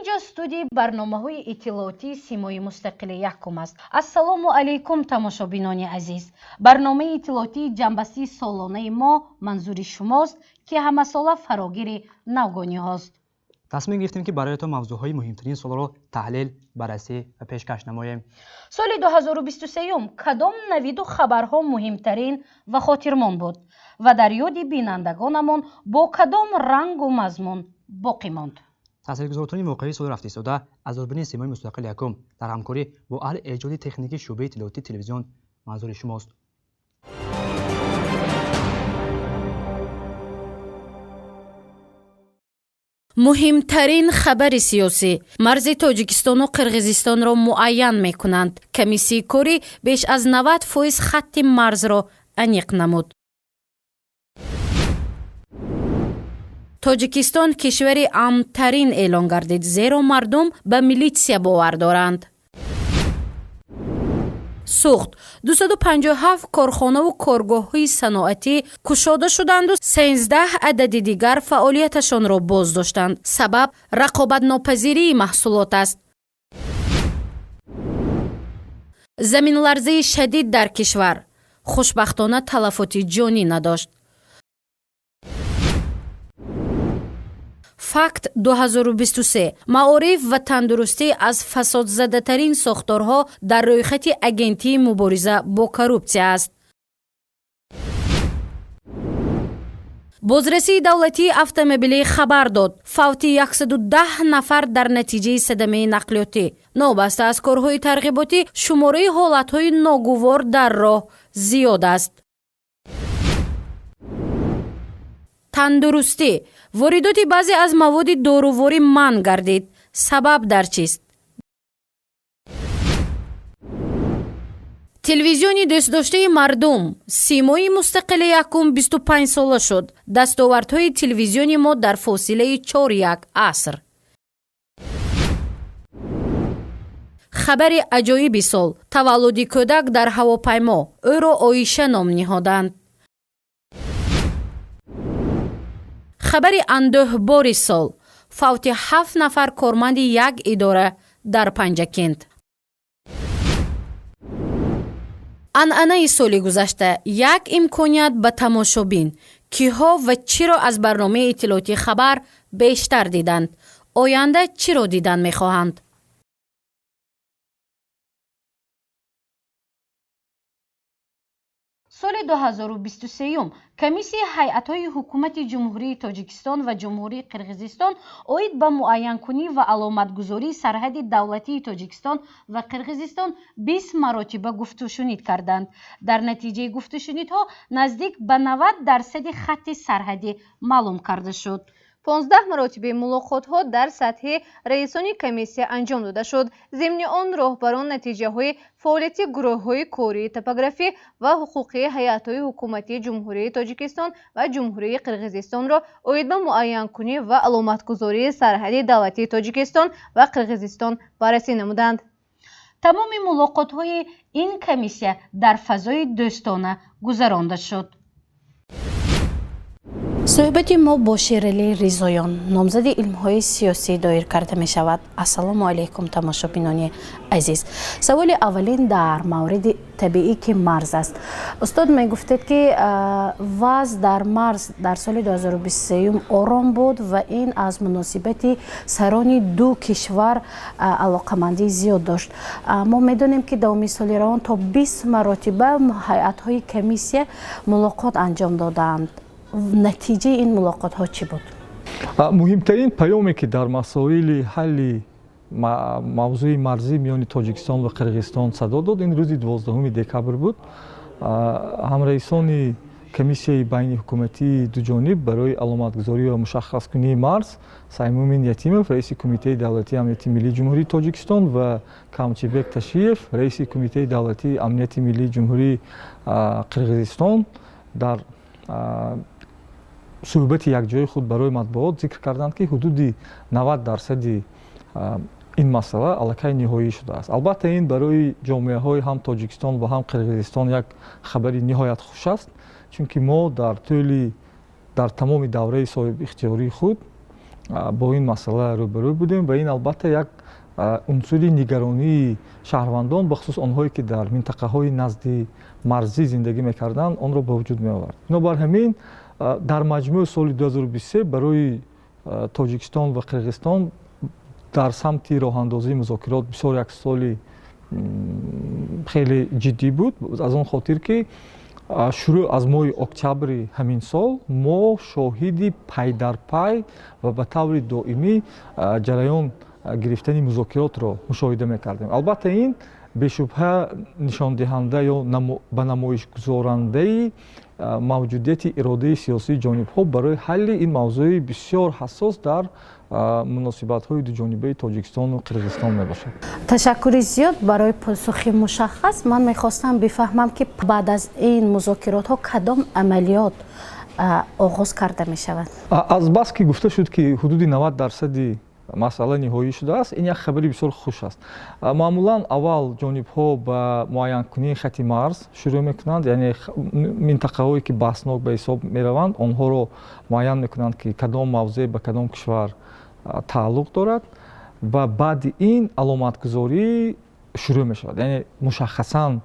Ин ҷо студияи барномаҳои иттилоотии Симои мустақили якум аст. Ассалому алайкум, тамошобинони азиз! Барномаи иттилоотии ҷамъбастии солонаи мо манзури шумост, ки ҳамасола фарогири навгониҳост. Тасмим гирифтем, ки бароятон мавзӯъҳои муҳимтарини солро таҳлил, баррасӣ ва пешкаш намоем. Соли 2023 кадом навиду хабарҳо муҳимтарин ва хотирмон буд ва дар ёди бинандагонамон бо кадом рангу мазмун боқӣ монд? Таъсиргузортарини воқеаи соли рафтистода аз дурбини Симои мустақили якум дар ҳамкорӣ бо аҳли эҷоди техникии шӯъбаи иттилоотии телевизион манзури шумост. Муҳимтарин хабари сиёсӣ: марзи Тоҷикистону Қирғизистонро муайян мекунанд. Комиссияи корӣ беш аз 90% хатти марзро аниқ намуд. Тоҷикистон кишвари амнтарин эълон гардид, зеро мардум ба милитсия бовар доранд. Суғд: 257 корхонаву коргоҳҳои саноатӣ кушода шуданду 13 адади дигар фаъолияташонро боз доштанд. Сабаб рақобатнопазирии маҳсулот аст. Заминларзаи шадид дар кишвар хушбахтона талафоти ҷонӣ надошт. Факт 2023: маориф ва тандурустӣ аз фасодзадатарин сохторҳо дар рӯйхати Агентии мубориза бо коррупсия аст. Бозрасии давлатии автомобилӣ хабар дод: фавти 110 нафар дар натиҷаи садамаи нақлиётӣ. Новобаста аз корҳои тарғиботӣ, шумораи ҳолатҳои ногувор дар роҳ зиёд аст. Тандурустӣ: воридоти баъзе аз маводи доруворӣ манъ гардид. Сабаб дар чист? Телевизиони дӯстдоштаи мардум, Симои мустақили якум, 25 сола шуд. Дастовардҳои телевизиони мо дар фосилаи чор як аср. Хабари аҷоиби сол: таваллуди кӯдак дар ҳавопаймо, ӯро Оиша ном ниҳоданд. Хабари андӯҳбори сол: фавти ҳафт нафар корманди як идора дар Панҷакент. Анъанаи соли гузашта: як имконият ба тамошобин. Киҳо ва чиро аз барномаи иттилоотии хабар бештар диданд? Оянда чиро дидан мехоҳанд? Соли 2023 комиссияи ҳайатҳои ҳукумати Ҷумҳурии Тоҷикистон ва Ҷумҳурии Қирғизистон оид ба муайянкунӣ ва аломатгузории сарҳади давлатии Тоҷикистон ва Қирғизистон 20 маротиба гуфтушунид карданд. Дар натиҷаи гуфтушунидҳо наздик ба 90 дарсади хатти сарҳадӣ маълум карда шуд. 15 маротиби мулоқотҳо дар сатҳи раисони комиссия анҷом дода шуд. Зимни он роҳбарон натиҷаҳои фаъолияти гурӯҳҳои кории топографӣ ва ҳуқуқии ҳайатҳои ҳукуматии Ҷумҳурии Тоҷикистон ва Ҷумҳурии Қирғизистонро оид ба муайянкунӣ ва аломатгузории сарҳади давлатии Тоҷикистон ва Қирғизистон баррасӣ намуданд. Тамоми мулоқотҳои ин комиссия дар фазои дӯстона гузаронда шуд. Суҳбати мо бо Шералӣ Ризоён, номзади илмҳои сиёсӣ, доир карда мешавад. Ассалому алайкум, тамошобинони азиз! Саволи аввалин дар мавриди табиӣ, ки марз аст. Устод, мегуфтед, ки вазъ дар марз дар соли 2023 ором буд ва ин аз муносибати сарони ду кишвар алоқамандии зиёд дошт. Мо медонем, ки давоми соли равон то 20 маротиба ҳайатҳои комиссия мулоқот анҷом додаанд. Натиҷаи ин мулоқотҳо чӣ буд? Муҳимтарин паёме, ки дар масоили ҳалли мавзӯи марзӣ миёни Тоҷикистон ва Қирғизистон садо дод, ин рӯзи 12 декабр буд. Ҳамраисони комиссияи байниҳукуматии дуҷониб барои аломатгузорӣ ва мушаххаскунии марз, Саймумин Ятимов, раиси Кумитаи давлатии амнияти миллии Ҷумҳурии Тоҷикистон, ва Камчибек Ташиев, раиси Кумитаи давлатии амнияти миллии Ҷумҳурии Қирғизистон, дар суҳбати якҷои худ барои матбуот зикр карданд, ки ҳудуди 90 дарсади ин масъала аллакай ниҳоӣ шудааст. Албатта, ин барои ҷомеаҳои ҳам Тоҷикистон ва ҳам Қирғизистон як хабари ниҳоят хуш аст, чунки мо дар тӯли дар тамоми давраи соҳибихтиёрии худ Бо ин масъала рӯбарӯ будем ва ин албатта як унсури нигаронии шаҳрвандон, бахусус онҳое ки дар минтақаҳои назди марзӣ зиндагӣ мекарданд, онро ба вуҷуд меовард. Бинобар ҳамин, дар маҷмӯъ соли 2023 барои Тоҷикистон ва Қирғизистон дар самти роҳандозии музокирот бисёр як соли хеле ҷиддӣ буд, аз он хотир ки шурӯъ аз моҳи октябри ҳамин сол мо шоҳиди пайдарпай ва ба таври доимӣ ҷараён гирифтани музокиротро мушоҳида мекардем. Албатта, ин бешубҳа нишондиҳанда ё ба намоишгузорандаи мавҷудияти иродаи сиёсии ҷонибҳо барои ҳалли ин мавзӯи бисёр ҳассос дар муносибатҳои дуҷонибаи Тоҷикистону Қирғизистон мебошад. Ташаккури зиёд барои посухи мушаххас. Ман мехостам бифаҳмам, ки баъд аз ин музокиротҳо кадом амалиёт оғоз карда мешавад? Азбаски гуфта шуд, ки ҳудуди 90 дарсади масъала ниҳоӣ шудааст, ин як хабари бисёр хуш аст. Маъмулан аввал ҷонибҳо ба муайянкунии хати марз шурӯъ мекунанд, яъне минтақаҳое ки баҳснок ба ҳисоб мераванд, онҳоро муайян мекунанд, ки кадом мавзеъ ба кадом кишвар тааллуқ дорад, ва баъди ин аломатгузорӣ шурӯъ мешавад, яъне мушаххасан,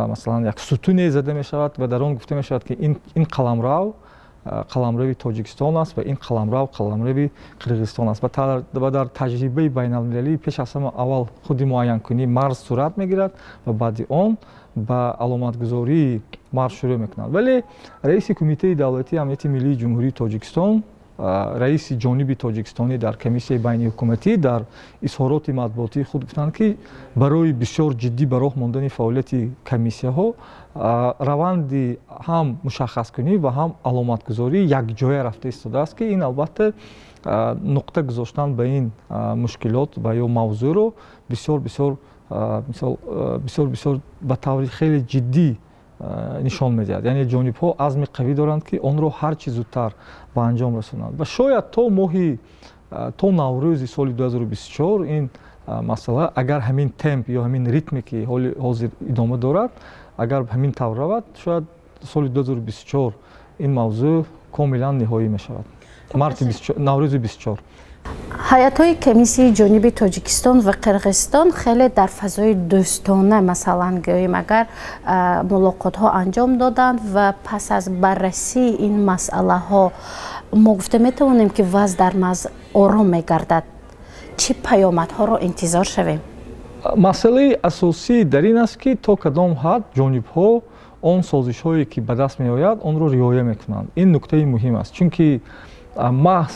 масалан, як сутуне зада мешавад ва дар он гуфта мешавад, ки ин қаламрав қаламрави Тоҷикистон аст ва ин қаламрав қаламрави Қирғизистон аст. Ва дар таҷрибаи байналмилалӣ пеш аз ҳама аввал худи муайянкунии марз сурат мегирад ва баъди он ба аломатгузории марз шурӯъ мекунанд. Вале раиси Кумитаи давлатии амнияти миллии Ҷумҳурии Тоҷикистон, раиси ҷониби тоҷикистонӣ дар комиссияи байниҳукуматӣ, дар изҳороти матбуотии худ гуфтанд, ки барои бисёр ҷиддӣ ба роҳ мондани фаъолияти комиссияҳо раванди ҳам мушаххаскунӣ ва ҳам аломатгузорӣ якҷоя рафта истодааст, ки ин албатта нуқта гузоштан ба ин мушкилот ва ё мавзӯъро бисёр бисёр, мисол, бисёр бисёр ба таври хеле ҷиддӣ нишон медиҳад, яъне ҷонибҳо азми қавӣ доранд, ки онро ҳар чӣ зудтар ба анҷом расонанд ва шояд то моҳи, то Наврӯзи соли 2024 ин масъала, агар ҳамин темп ё ҳамин ритме ки ҳоли ҳозир идома дорад, агар ҳамин тавр равад, шояд соли 2024 ин мавзӯъ комилан ниҳоӣ мешавад, марти, Наврӯзи 24. Ҳайатҳои комиссияи ҷониби Тоҷикистон ва Қирғизистон хеле дар фазои дӯстона, масалан гӯем агар, мулоқотҳо анҷом доданд ва пас аз баррасии ин масъалаҳо мо гуфта метавонем, ки вазъ дар марз ором мегардад. Чӣ паёмадҳоро интизор шавем? Масъалаи асосӣ дар ин аст, ки то кадом ҳад ҷонибҳо он созишҳое ки ба даст меояд, онро риоя мекунанд. Ин нуктаи муҳим аст, чунки маҳз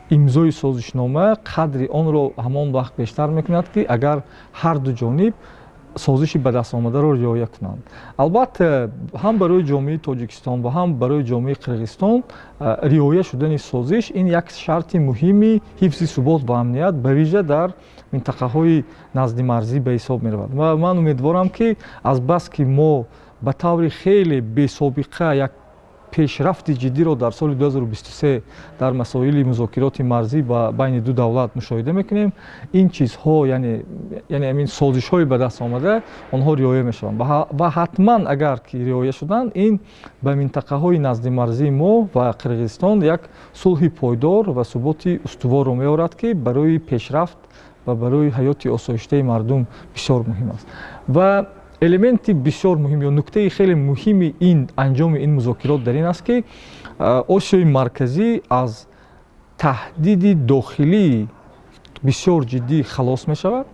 имзои созишнома қадри онро ҳамон вақт бештар мекунад, ки агар ҳар ду ҷониб созиши ба даст омадаро риоя кунанд. Албатта, ҳам барои ҷомеаи Тоҷикистон ва ҳам барои ҷомеаи Қирғизистон риоя шудани созиш ин як шарти муҳими ҳифзи субот ва амният, ба вижа дар минтақаҳои наздимарзӣ ба ҳисоб меравад. Ва ман умедворам, ки азбаски мо ба таври хеле бесобиқа як пешрафти ҷиддиро дар соли 2023 дар масоили музокироти марзӣ ба байни ду давлат мушоҳида мекунем, ин чизҳо, яъне ҳамин созишҳои ба даст омада, онҳо риоя мешаванд ва ҳатман агар ки риоя шуданд, ин ба минтақаҳои наздимарзии мо ва Қирғизистон як сулҳи пойдор ва суботи устуворро меорад, ки барои пешрафт ва барои ҳаёти осоиштаи мардум бисёр муҳим аст. Ва элементи бисёр муҳим ё нуктаи хеле муҳими ин анҷоми ин музокирот дар ин аст, ки Осиёи Марказӣ аз таҳдиди дохилии бисёр ҷиддӣ халос мешавад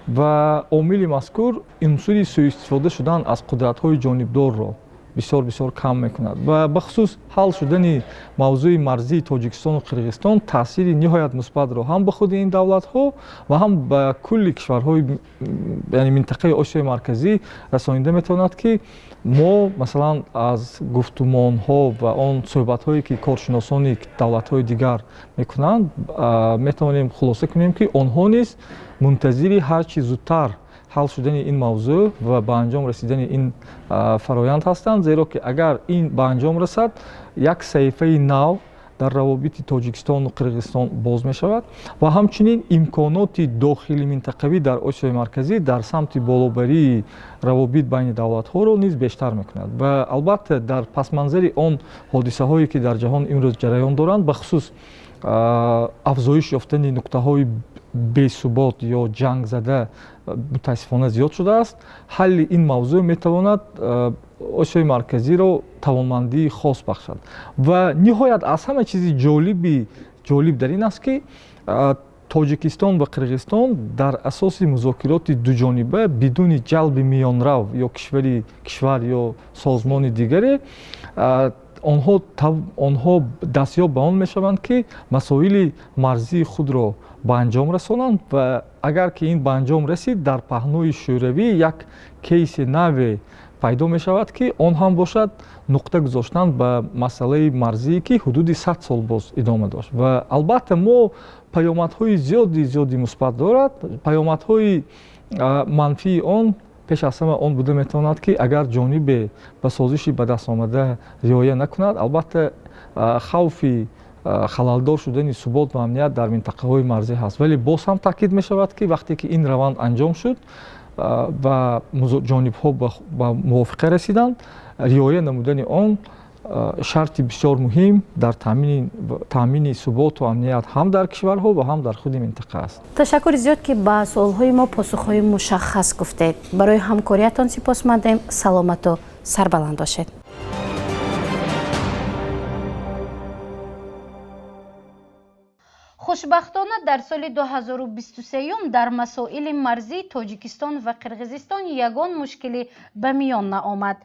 ва омили мазкур унсури сӯистифода шудан аз қудратҳои ҷонибдорро бисёр бисёр кам мекунад. Ва бахусус ҳал шудани мавзӯи марзии Тоҷикистону Қирғизистон таъсири ниҳоят мусбатро ҳам ба худи ин давлатҳо ва ҳам ба кулли кишварҳои, яъне минтақаи Осиёи Марказӣ расонида метавонад, ки мо, масалан, аз гуфтумонҳо ва он суҳбатҳое ки коршиносони давлатҳои дигар мекунанд, метавонем хулоса кунем, ки онҳо низ мунтазири ҳар чӣ зудтар ҳал шудани ин мавзӯъ ва ба анҷом расидани ин фароянд ҳастанд, зеро ки агар ин ба анҷом расад, як саҳифаи нав дар равобити Тоҷикистону Қирғизистон боз мешавад ва ҳамчунин имконоти дохили минтақавӣ дар Осиёи Марказӣ дар самти болобарии равобит байни давлатҳоро низ бештар мекунад. Ва албатта, дар пасманзари он ҳодисаҳое ки дар ҷаҳон имрӯз ҷараён доранд, бахусус Афзоиш ёфтани нуқтаҳои бесубот ё ҷангзада мутаассифона зиёд шудааст. Ҳалли ин мавзӯъ метавонад Осиёи Марказиро тавонмандии хос бахшад. Ва ниҳоят, аз ҳама чизи ҷолиб дар ин аст, ки Тоҷикистон ва Қирғизистон дар асоси музокироти дуҷониба, бидуни ҷалби миёнрав ё кишвар ё созмони дигаре, онҳо дастёб ба он мешаванд, ки масоили марзии худро ба анҷом расонанд. Ва агар ки ин ба анҷом расид, дар паҳнӯи Шӯравӣ як кейси наве пайдо мешавад, ки он ҳам бошад нуқта гузоштан ба масъалаи марзие, ки ҳудуди 100 сол боз идома дошт. Ва албатта, мо паёмадҳои зиёди мусбат дорад. Паёмадҳои манфии он пеш аз ҳама он буда метавонад, ки агар ҷонибе ба созиши ба даст омада риоя накунад, албатта, хавфи халалдор шудани субот ва амният дар минтақаҳои марзӣ ҳаст. Вале боз ҳам таъкид мешавад, ки вақте ки ин раванд анҷом шуд ва ҷонибҳо ба мувофиқа расиданд, риоя намудани он шарти бисёр муҳим дар таъмини суботу амният ҳам дар кишварҳо ва ҳам дар худи минтақа аст. Ташаккури зиёд, ки ба суолҳои мо посухҳои мушаххас гуфтед. Барои ҳамкориятон сипосмандем. Саломату сарбаланд бошед. Хушбахтона, дар соли 2023 дар масоили марзии Тоҷикистон ва Қирғизистон ягон мушкилӣ ба миён наомад.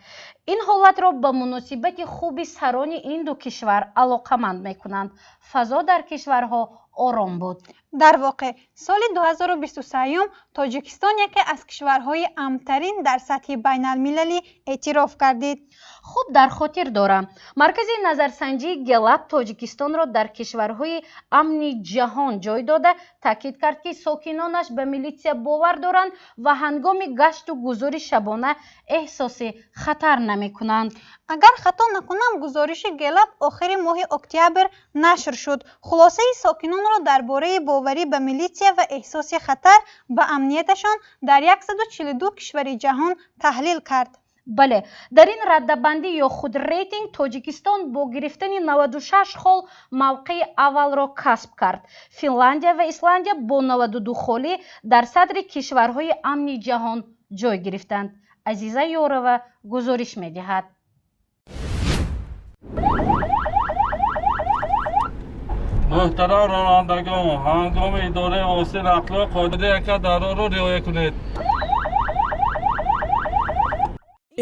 Ин ҳолатро ба муносибати хуби сарони ин ду кишвар алоқаманд мекунанд. Фазо дар кишварҳо ором буд. Дар воқеъ, соли 2023 Тоҷикистон яке аз кишварҳои амнтарин дар сатҳи байналмилалӣ эътироф гардид. Хуб дар хотир дорам, маркази назарсанҷии Гэллап Тоҷикистонро дар кишварҳои амни ҷаҳон ҷой дода, таъкид кард, ки сокинонаш ба милитсия бовар доранд ва ҳангоми гашту гузори шабона эҳсоси хатар намекунанд. Агар хато накунам, гузориши Гэллап охири моҳи октябр нашр шуд. Хулосаи сокинонро дар бораи боварӣ ба милитсия ва эҳсоси хатар ба амнияташон дар 142 кишвари ҷаҳон таҳлил кард. Бале, дар ин раддабандӣ ё худ рейтинг Тоҷикистон бо гирифтани 96 хол мавқеи аввалро касб кард. Финландия ва Исландия бо 92 холӣ дар садри кишварҳои амни ҷаҳон ҷой гирифтанд. Азиза Ёрова гузориш медиҳад. Муҳтарам ронандагон, ҳангоми идораи воситаи нақлиёт қоидаи ҳаракат дар роҳро риоя кунед.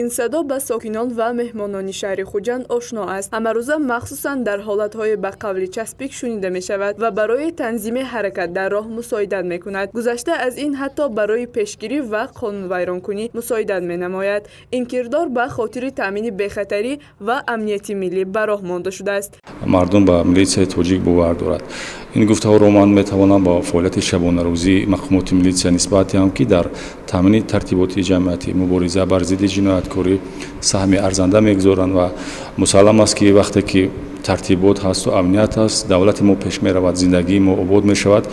Ин садо ба сокинон ва меҳмонони шаҳри Хуҷанд ошно аст. Ҳамарӯза, махсусан дар ҳолатҳои ба қавли часпик, шунида мешавад ва барои танзими ҳаракат дар роҳ мусоидат мекунад. Гузашта аз ин, ҳатто барои пешгирӣ ва қонунвайронкунӣ мусоидат менамояд. Ин кирдор ба хотири таъмини бехатарӣ ва амнияти миллӣ ба роҳ монда шудааст. Мардум ба милитсияи тоҷик бовар дорад. Ин гуфтаҳоро ман метавонам ба фаъолияти шабонарӯзии мақомоти милитсия нисбат диҳам, ки дар таъмини тартиботи ҷамъиятӣ, мубориза бар зидди ҷинояткорӣ саҳми арзанда мегузоранд. Ва мусаллам аст, ки вақте ки тартибот ҳасту амният ҳаст, давлати мо пеш меравад, зиндагии мо обод мешавад.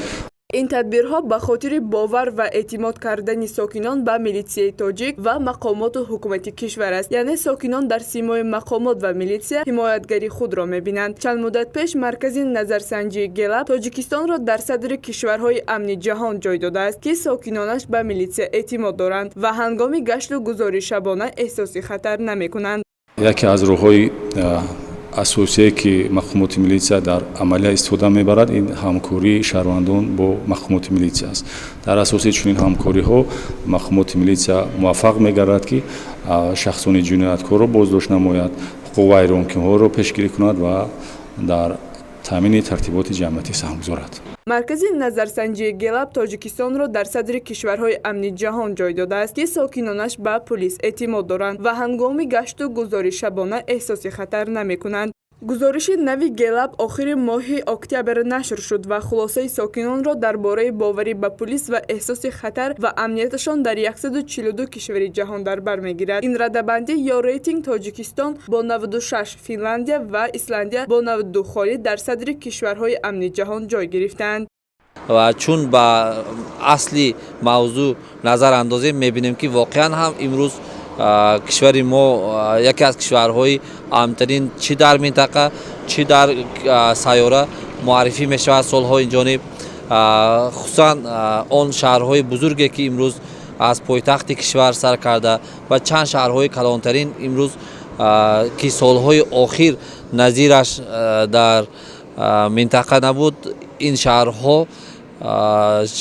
Ин тадбирҳо ба хотири бовар ва эътимод кардани сокинон ба милитсияи тоҷик ва мақомоту ҳукумати кишвар аст. Яъне сокинон дар симои мақомот ва милитсия ҳимоятгари худро мебинанд. Чанд муддат пеш маркази назарсанҷии Гэллап Тоҷикистонро дар садри кишварҳои амни ҷаҳон ҷой додааст, ки сокинонаш ба милитсия эътимод доранд ва ҳангоми гашту гузори шабона эҳсоси хатар намекунанд. Яке аз роҳҳои асосие, ки мақомоти милитсия дар амалия истифода мебарад, ин ҳамкории шаҳрвандон бо мақомоти милитсия аст. Дар асоси чунин ҳамкориҳо мақомоти милитсия муваффақ мегардад, ки шахсони ҷинояткорро боздошт намояд, ҳуқуқвайронкиҳоро пешгирӣ кунад ва дар таъмини тартиботи ҷамъиятӣ саҳм гузорад. Маркази назарсанҷии Гэллап Тоҷикистонро дар садри кишварҳои амни ҷаҳон ҷой додааст, ки сокинонаш ба пулис эътимод доранд ва ҳангоми гашту гузори шабона эҳсоси хатар намекунанд. Гузориши нави Гэллап охири моҳи октябр нашр шуд ва хулосаи сокинонро дар бораи боварӣ ба пулис ва эҳсоси хатар ва амнияташон дар 142 кишвари ҷаҳон дар бар мегирад. Ин радабандӣ ё рейтинг Тоҷикистон бо 96, Финландия ва Исландия бо 92 холӣ дар садри кишварҳои амни ҷаҳон ҷой гирифтаанд. Ва чун ба асли мавзӯъ назар андозем, мебинем, ки воқеан ҳам имрӯз кишвари мо яке аз кишварҳои амнтарин, чӣ дар минтақа, чӣ дар сайёра Муаррифӣ мешавад солҳои инҷониб, хусусан он шаҳрҳои бузурге, ки имрӯз аз пойтахти кишвар сар карда ва чанд шаҳрҳои калонтарин имрӯз, ки солҳои охир назираш дар минтақа набуд, ин шаҳрҳо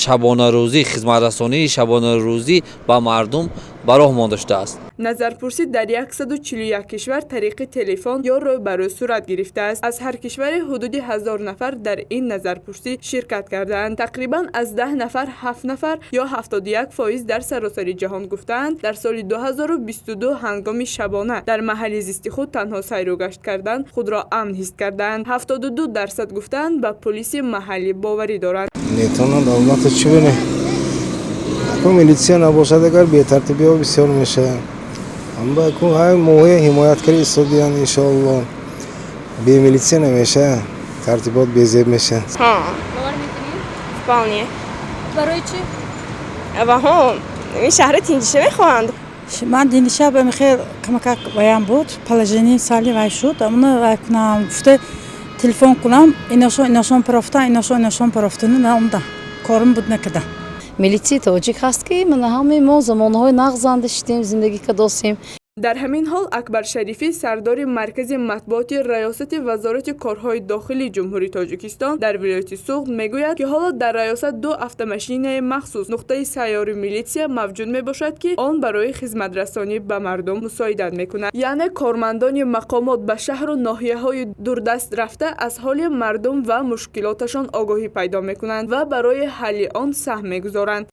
шабонарӯзӣ хизматрасонии шабонарӯзӣ ба мардум ба роҳ монда шудааст. Назарпурсӣ дар 141 кишвар тариқи телефон ё рӯ ба рӯ сурат гирифтааст. Аз ҳар кишваре ҳудуди 1000 нафар дар ин назарпурсӣ ширкат кардаанд. Тақрибан аз 10 нафар ҳафт нафар ё 71% дар саросари ҷаҳон гуфтаанд, дар соли 2022 ҳангоми шабона дар маҳалли зисти худ танҳо сайру гашт кардан худро амн ҳис кардаанд. 72% гуфтаанд, ба пулиси маҳаллӣ боварӣ доранд. Метавонад давлата чӣ бинӣ, милитсия набошад, агар бетартибиҳо бисёр мешавад. Ҳай, моҳоя ҳимоят кари истодиян, иншоалло. Бе милитсия намеша, тартибот безеб меша. Вполне. Барои чӣ? Ваҳо ин шаҳри тинҷиша мехоҳанд. Ман динишаб хел камакак ваям буд, положение сали вай шуд, амна вай кунам гуфта телефон кунам, иношон иношон парафтан, иношон иношон парафтану наомда, корум буд, накарда. Милитсияи тоҷик ҳаст, ки мана ҳамаи мо замонҳои нағз андешидем, зиндагӣ кардосем. Дар ҳамин ҳол, Акбар Шарифӣ, сардори маркази матбуоти раёсати Вазорати корҳои дохилии Ҷумҳурии Тоҷикистон дар вилояти Суғд, мегӯяд, ки ҳоло дар раёсат ду автомашинаи махсус нуқтаи сайёри милитсия мавҷуд мебошад, ки он барои хизматрасонӣ ба мардум мусоидат мекунад. Яъне кормандони мақомот ба шаҳру ноҳияҳои дурдаст рафта, аз ҳоли мардум ва мушкилоташон огоҳӣ пайдо мекунанд ва барои ҳалли он саҳм мегузоранд.